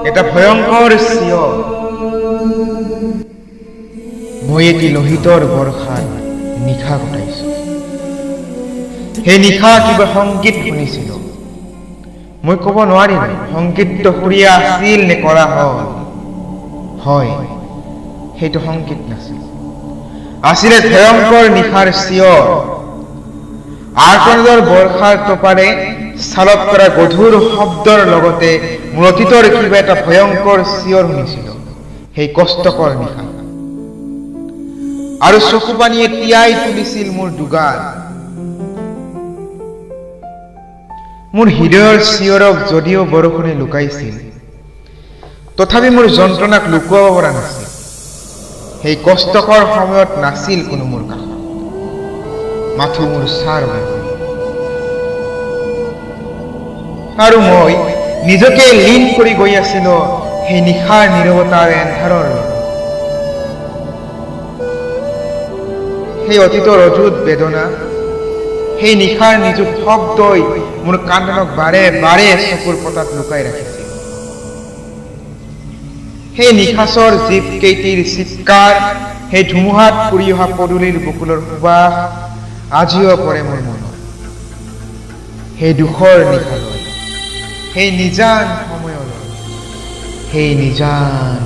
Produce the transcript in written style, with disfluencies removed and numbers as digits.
এটা ভয়ংকৰ চিঞৰ। মই এটি লোহিতৰ বৰ্ষাত নিশা কটাইছো। সেই নিশা কিবা সংগীত শুনিছিলো। মই ক'ব নোৱাৰিম সংগীতটো সুৰীয়া আছিল নে কৰা হ'ল। হয়, সেইটো সংগীত নাছিল, আছিলে ভয়ংকৰ নিশাৰ চিঞৰ। আৰ্তনাদৰ বৰ্ষাৰ টোপাৰে ছালত কৰা গধুৰ শব্দৰ লগতে মোৰ অতীতৰ কিবা এটা ভয়ংকৰ চিঞৰ শুনিছিলো সেই কষ্টকৰ নিশা, আৰু চকু পানীয়ে তিয়াই তুলিছিল মোৰ দুগাল। মোৰ হৃদয়ৰ চিঞৰক যদিও বৰষুণে লুকাইছিল, তথাপি মোৰ যন্ত্ৰণাক লুকুৱাব পৰা নাছিল। সেই কষ্টকৰ সময়ত নাছিল কোনো মোৰ কাষত, মাথো মোৰ ছাৰ আৰু মই নিজকে লীন কৰি গৈ আছিলো সেই নিশাৰ নীৰৱতাৰ এন্ধাৰৰ লগত। সেই অতীতৰ অযুত বেদনা, সেই নিশাৰ নিযুত শব্দই মোৰ কান্দনক বাৰে বাৰে চকুৰ পতাত লুকাই ৰাখিছিল। সেই নিশাচৰ জীৱ কেইটিৰ চিৎকাৰ, সেই ধুমুহাত উৰি অহা পদূলিৰ বকুলৰ সুবাস আজিও পৰে মোৰ মনত। সেই দুখৰ নিশালৈ, সেই নিজান সময়লৈ, সেই নিজান